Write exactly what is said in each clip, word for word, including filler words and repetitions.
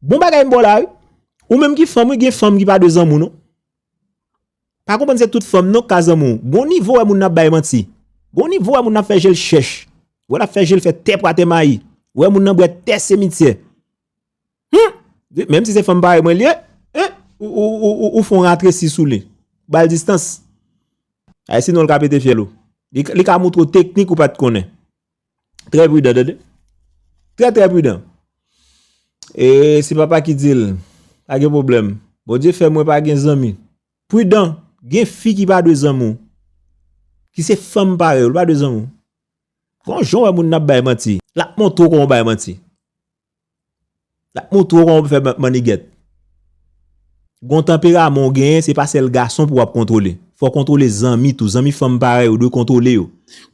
Bon bagay m ba w la, wi. Ou menm ki fanm, wi, gen fanm ki pa dwe zanmi w, non. Pa konprann se tout fanm, non, k ka zanmi w. Gon nivo wè moun nan ap bay manti. Gon nivo wè moun nan ap fè je l chèch. Wè l ap fè je l fè tè pwatè mayi. Wè moun nan bwè tè semityè. Hum! Menm si se fanm parèy mwen li ye, hein? Ou, ou, ou, ou, ou fè yon ratresi sou li. Ba l distans. Ay, sinon l ka pete fyèl ou. Li, li ka montre w teknik ou pa t konnen. Trè pridan, tande. Trè, trè pridan. E se papa ki di l, pa gen pwoblèm. Bondye fè mwen pa gen zanmi. Pridan, gen fi ki pa dwe zanmi w. Ki se fanm parèy ou, li pa dwe zanmi w. Gon jan w wè moun nan ap bay manti. L ap montre w kòman w bay manti. L ap montre w kòman w fè man-, mannigèt. Gon tanperaman w genyen, se pa sèl gason pou w ap kontwole. Fò w kontwole zanmi tou. Zanmi fanm parèy ou dwe kontwole yo.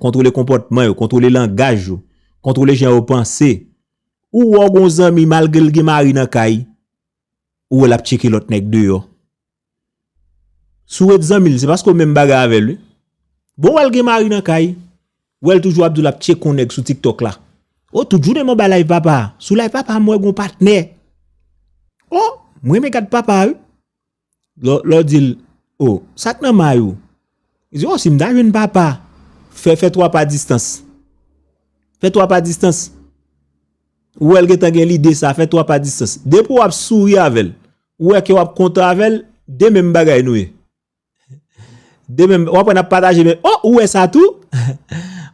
Kontwole konpòtman yo, kontwole langaj yo, kontwole jan yo panse. Ou wè w gon zanmi, malgre l gen mari nan kay, ou wè l ap tcheke lòt nèg deyò. Si w ret zanmi l, se paske w menm bagay avè l, wi. Bon, w wè l gen mari nan kay, w wè l toujou ap di w l ap tcheke yon nèg sou TikTok la. O, tout jounen m anba live papa. Sou live papa, m wè gon patnè. O, m renmen gad papa, wi. Lè, lè w di l, o, sa k nan may ou? Li di, o, si m ta jwenn papa, fè, fè twa pa distans. Fè twa pa distans. Ou wè l gentan gen lide sa, fè twa pa distans. Depi w ap souri avè l, ou wè ke w ap kontan avè l, de menm bagay nou ye. De menm, w ap wè n ap pataje men, o, ou wè sa tou?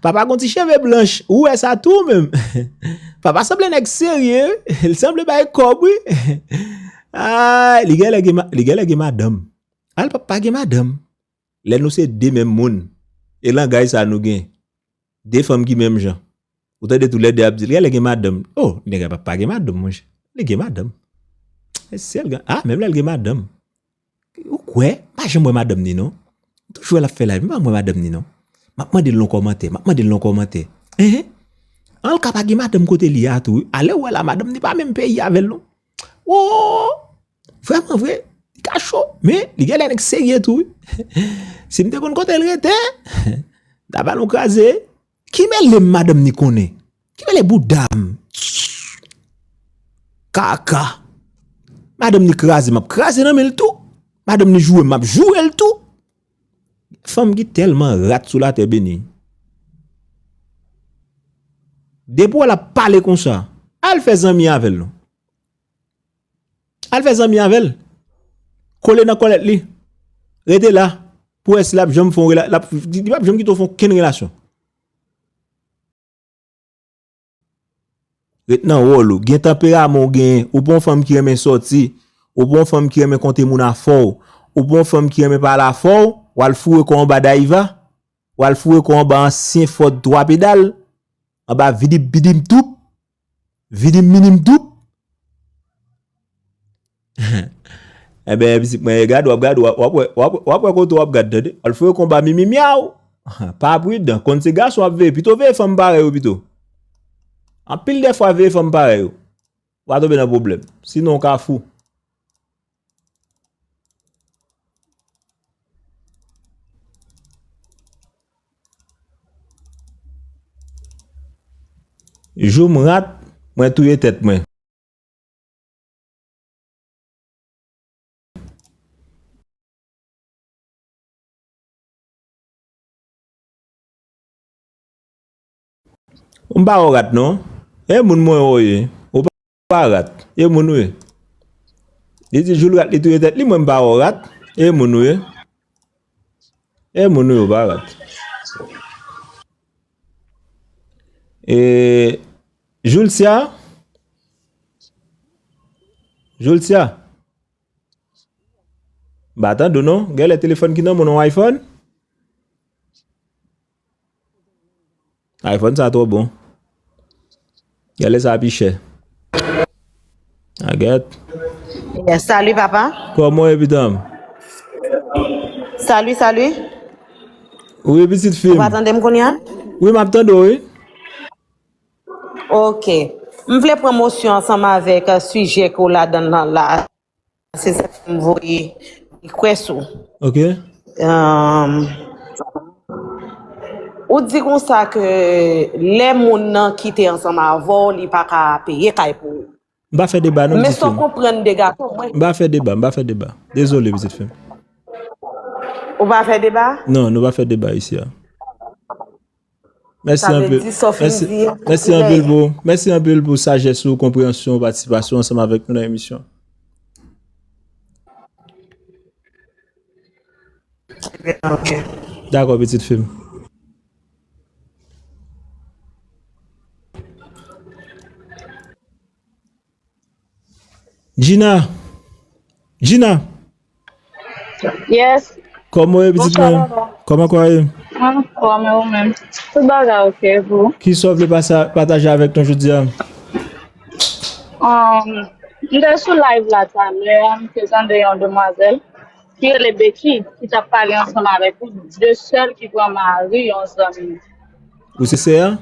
Papa gon ti cheve blanch, ou wè sa tou menm? Papa sanble nèg serye, wi. Li sanble bay kòb, wi. Ay, li genlè gen ma-, li genlè gen madanm. Al papa gen madanm. Lè nou se de menm moun, e langaj sa nou gen. De fanm ki menm jan. Ou tande toulède ap di l, genlè gen madanm. O, nèg la papa gen madanm, monchè. Li gen madanm. E sèl gen, a, menm lè l gen madanm. Ou kwè? M pa janm wè madanm ni, non. M toujou wè l ap fè live, m pa janm wè madanm ni, non. M ap mande l nan kòmantè, m ap mande l nan kòmantè. Enhen. An, l ka pa gen madanm kote li a tou, wi. Alè w wè la, madanm ni pa menm peyi avè l, non. O! Vrèman vre, li ka cho, men li genlè nèg serye tou, wi. Si m te konn kote l rete, m ta ba l yon kraze. Ki mele m madanm ni konnen? Ki mele bouda m? Kaka. Madanm ni kraze, m ap kraze nan men l tou. Madanm ni joure m, m ap joure l tou. Fanm ki tèlman rat sou latè beni. Depi w wè l ap pale konsa, al fè zanmi avè l non. Al fè zanmi avè l. Kole nan kòlèt li. Rete la. Pou wè si l ap janm fè yon rela-, l ap, li p ap janm kite w fè okenn relasyon. Ret nan wòl ou. Gen tanperaman w genyen. Ou pa yon fanm ki renmen sòti. Ou pa yon fanm ki renmen konte moun afè w. Ou pa yon fanm ki renmen pale afè w. W al foure kò w anba Dayiva. W al foure kò w anba ansyen Ford twa pedal. Anba vidip bidim toup. Vidim minim toup. Enben, pitit mwen, gade, w ap gade, w ap, w ap wè, w ap, w ap wè kote w ap gade, tande. Al foure kò w anba mimi myaw. Pa pridan, konn se gason w ap veye. Pito veye fanm parèy ou pito. Anpil dè fwa veye fanm parèy ou. W a tonbe nan pwoblèm. Sinon, w ka fou. Jou m rat, mwen touye tèt mwen. M pa wè w rat non. E moun mwen wè w ye. Ou pa rat. E moun ou ye. Li di jou l rat li touye tèt li, mwen m pa wè w rat. E moun ou ye. E moun ou ye, ou pa rat. E Julcia. Julcia. M pa tande w non. Genlè telefòn ki nan men w, yon iPhone? iPhone sa twò bon. Genlè sa pi chè. Agèt. Yeah, salut papa. Kòman w ye pitit mwen? Salut, salut. Wi, pitit fi m. Ou pa tande m kounye a? Wi, m ap tande w, wi. Ok. M vle pran mosyon ansanm avèk, euh, sijè ke w ladan l lan la. Se sa k fè m voye request ou. Ok. Ahn, ou di konsa ke lè moun nan kite ansanm avè w, li pa ka peye kay pou ou. M pa fè deba non, pitit fi m. Men sa w konprann de gason, mwen. M pa fè deba, m pa fè deba. Dezole, pitit fi m. Ou pa fè deba? Non, nou pa fè deba isi a. Mèsi anpil. Mèsi anpil pou, mèsi anpil pou sajès ou, konpreyansyon, patisipasyon ansanm avèk nou nan emisyon. Dakò, pitit fi m. Gina! Gina! Yes. Kòman w ye, pitit mwen? Kòman kò a ye? Mwen anfòm, e ou menm? Tout bagay oke, e pou ou? Kisa w vle pataje avèk nou jodi a? M te sou live la talè a, m te tande yon demwazèl ki rele Becky ki t ap pale ansanm avèk ou de sè l ki pran mari yon zanmi. Ou se sè a?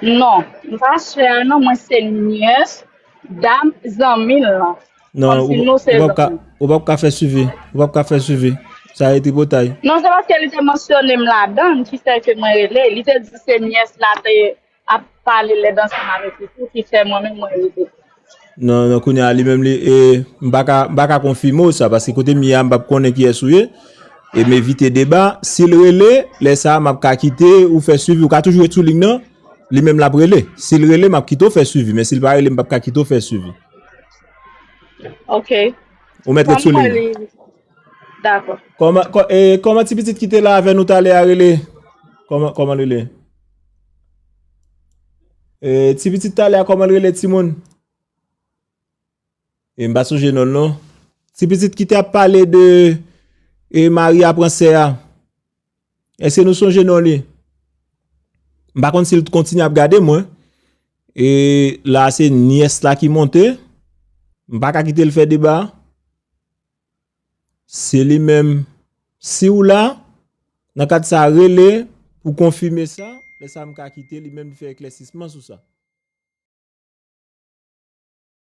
Non, m pa sè a non, mwen se nyès dam zanmi l lan. Non, ou, ou p ap ka, ou p ap ka fè swivi. Ou p ap ka fè swivi. Sa e tripotay. Non, se paske li te mansyone m ladan l ki fè ke mwen rele. Li te di se nyès la te ap pale lèd ansanm avèk li tou ki fè mwen menm mwen rele. Non, non, kounye a li menm li, e, m pa ka, m pa ka konfime w sa, paske kote m ye a, m p ap konnen kiyès ou ye. E m evite deba. Si l rele, lè sa a, m ap ka kite ou fè swivi. Ou ka toujou ret sou liy nan. Li menm l ap rele. Si l rele, m ap kite w fè swivi. Men si l pa rele, m p ap ka kite w fè swivi. Ok. Ou mèt ret sou liy. Dakò. Kòman, kò, e, kòman ti pitit ki te la avè nou talè a rele? Kòman, kòman l rele? E, ti pitit talè a, kòman l rele, timoun? E, m pa sonje non l non. Ti pitit ki te ap pale de, e, mari a pran sè a. Èske nou sonje non li? M pa konn si l kontinye ap gade mwen. E la se nyès la ki monte. M pa ka kite l fè deba. Se li menm. Si w la, nan kad sa, rele pou konfime sa. Lè sa m ka kite li menm li fè eklèsisman sou sa.